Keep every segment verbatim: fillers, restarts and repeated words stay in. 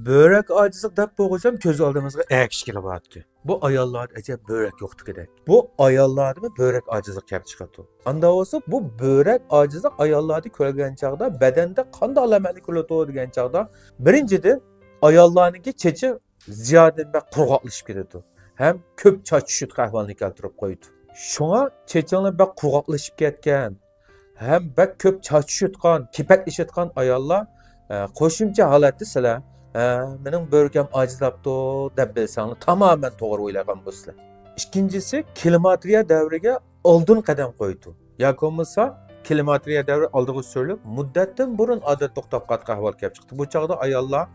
بۆرەك ئاجىزلىق دەپ بولغۇچە كۆز ئالدىمىزغا ئەكىشى كېلىۋاتىدۇ. بۇ ئاياللاردا ئەجەب بۆرەك يوقتىكىدەك. بۇ ئاياللاردىمۇ بۆرەك ئاجىزلىق كەپ چىقىدۇ. ئاندا بولسا بۇ بۆرەك ئاجىزلىق ئاياللاردا كۆرۈلگەن چاغدا بەدەندە قانداق ئالامەتلەر كۆرۈلىدۇ دېگەن چاغدا، بىرىنچىدىن، ئاياللارنىڭكى چېچى زىيادىدىن بەك قۇرغاقلىشىپ كېتىدۇ. ھەم كۆپ چاچ چۈشۈتكەن ئەھۋالنى كەلتۈرۈپ قويىدۇ. شۇڭا چېچىڭلار بەك قۇرغاقلىشىپ كەتكەن ھەم بەك كۆپ چاچ چۈشۈتكەن، كېپەكلىشىدىغان ئاياللار، ئە، قوشۇمچە ھالەتتە سىلەر، ئە، مېنىڭ بۆرىكەم ئاجىزلاپتۇ دەپ بىلسەڭلار، تامامەن توغرا ئويلىغان بولىسىلەر. ئىككىنچىسى، كلىماكتېرىيە دەۋرىگە ئالدىن قەدەم قويىدۇ. ياكى بولمىسا، كلىماكتېرىيە دەۋرى ئالدىغا سۈرۈلۈپ، مۇددەتتىن بۇرۇن ئادەت توختاپ قالىدىغان ئەھۋال كەپ چىقتى. بۇ چاغدا ئاياللار،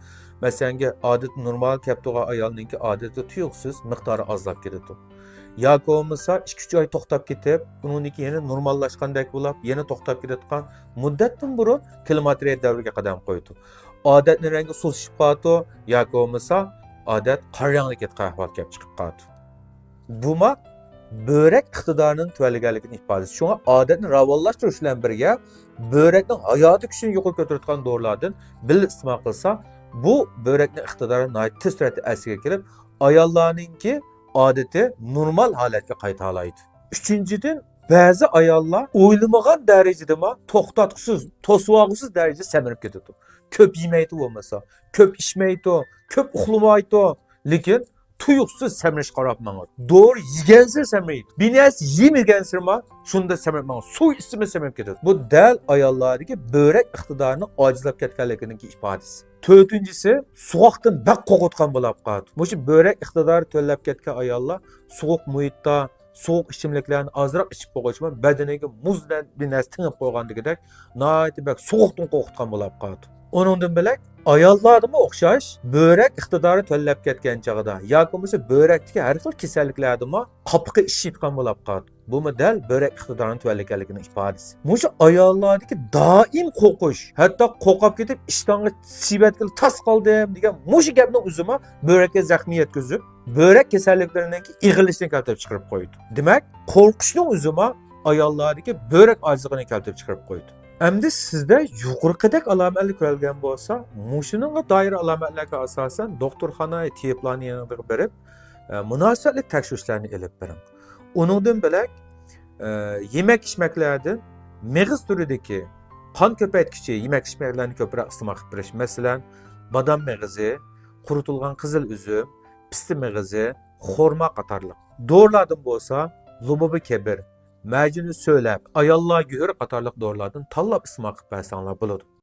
مەسىلەنگە، ئادىتى نورمال كەپ تۇرغان ئايالنىڭكى ئادىتى تۇيۇقسىز مىقدارى ئازلاپ كېتىدۇ. ياكى بولمىسا ئىككى-ئۈچ ئاي توختاپ كېتىپ، ئۇنىڭدىن كېيىن يەنە نورماللاشقاندەك بولۇپ، يەنە توختاپ كېتىدىغان، مۇددەتتىن بۇرۇن كلىماكتېرىيە دەۋرىگە قەدەم قويىدۇ. ئادەتنىڭ رەڭگى سۇسلىشىپ قالىدۇ، ياكى بولمىسا ئادەت قارا رەڭگە كېتىدىغان ئەھۋال كەپ چىقىپ قالىدۇ. بۇمۇ بۆرەك ئىقتىدارىنىڭ تۆۋەنلىگەنلىكىنىڭ ئىپادىسى. شۇڭا ئادەتنى راۋانلاشتۇرۇش بىلەن بىرگە، بۆرەكنىڭ ھاياتىي كۈچىنى يۇقىرى كۆتۈرىدىغان دورىلاردىن بىللە ئىستېمال قىلسا، بۇ بۆرەكنىڭ ئىقتىدارى ناھايىتى تېز سۈرئەتتە ئەسلىگە كېلىپ، ئاياللارنىڭكى ئادىتى نورمال ھالەتكە قايتالايدۇ. ئۈچىنچىدىن، بەزى ئاياللار ئويلىمىغان دەرىجىدىمۇ توختاتقۇسىز، توسۇۋالغۇسىز دەرىجىدە سەمرىپ كېتىدۇ. كۆپ يېمەيدۇ بولمىسا، كۆپ ئىچمەيدۇ، كۆپ ئۇخلىمايدۇ، لېكىن تۇيۇقسىز سەمرىشكە قاراپ ماڭىدۇ. دورا يېگەنسېرى سەمرەيدۇ. بىر نەرسە يېمىگەنسېرىمۇ شۇنداق سەمرەپ ماڭىدۇ. سۇ ئىچسىمۇ سەمرەپ كېتىدۇ. بۇ دەل ئاياللاردىكى بۆرەك ئىقتىدارىنىڭ ئاجىزلاپ كەتكەنلىكىنىڭكى ئىپادىسى. تۆتىنچىسى، سوغۇقتىن بەك قورقۇۋاتقان بولۇپ قالىدۇ. مۇشۇ بۆرەك ئىقتىدارى تۆۋەنلەپ كەتكەن ئاياللار سوغۇق مۇھىتتا، سوغۇق ئىچىملىكلەرنى ئازراق ئىچىپ بولغۇچىمۇ بەدىنىگە مۇز بىلەن بىر نەرسە تېڭىپ قويغاندىكىدەك ناھايىتى بەك سوغۇقتىن قورقۇتقان بولۇپ قالىدۇ. ئۇنىڭدىن بۆلەك ئاياللاردىمۇ ئوخشاش بۆرەك ئىقتىدارى تۆۋەنلەپ كەتكەن چاغدا ياكى بولمىسا بۆرەكتىكى ھەر خىل كېسەللىكلەردىمۇ قاپىقى ئىششىيدىغان بولۇپ قالىدۇ. بۇمۇ دەل بۆرەك ئىقتىدارىنىڭ تۆۋەنلىگەنلىكىنىڭ ئىپادىسى. مۇشۇ ئاياللاردىكى دائىم قورقۇش، ھەتتا قورقۇپ كېتىپ ئىشتانغا سىۋەتكىلى تاس قالدىم دېگەن مۇشۇ گەپنىڭ ئۆزىمۇ بۆرەككە زەخمى يەتكۈزۈپ، بۆرەك كېسەللىكلىرىنىڭكى ئېغىرلىشىشىنى كەلتۈرۈپ چىقىرىپ قويىدۇ. دېمەك، قورقۇشنىڭ ئۆزىمۇ ئاياللاردىكى بۆرەك ئاجىزلىقىنى كەلتۈرۈپ چىقىرىپ قويىدۇ. ئەمدى سىزدە يۇقىرىقىدەك ئالامەتلەر كۆرۈلگەن بولسا، مۇشۇنىڭغا دائىر ئالامەتلەرگە ئاساسەن دوختۇرخانا، تېبىبلارنىڭ يېنىغا بېرىپ، ئە، مۇناسىۋەتلىك تەكشۈرۈشلەرنى ئېلىپ بېرىڭ. ئۇنىڭدىن بۆلەك، ئە، يېمەك-ئىچمەكلەردىن مېغىز تۈرىدىكى قان كۆپەيتكۈچى يېمەك-ئىچمەكلەرنى كۆپرەك ئىستېمال قىلىپ بېرىش. مەسىلەن، بادام مېغىزى، قۇرۇتۇلغان قىزىل ئۈزۈم، پىستە مېغىزى، خورما قاتارلىق. دورىلاردىن بولسا، لۇبۇبى كەبىر، مەجۈنى سۆلەپ، ئاياللار گۆھىرى قاتارلىق دورىلاردىن تاللاپ ئىستېمال قىلىپ بەرسەڭلار بولىدۇ.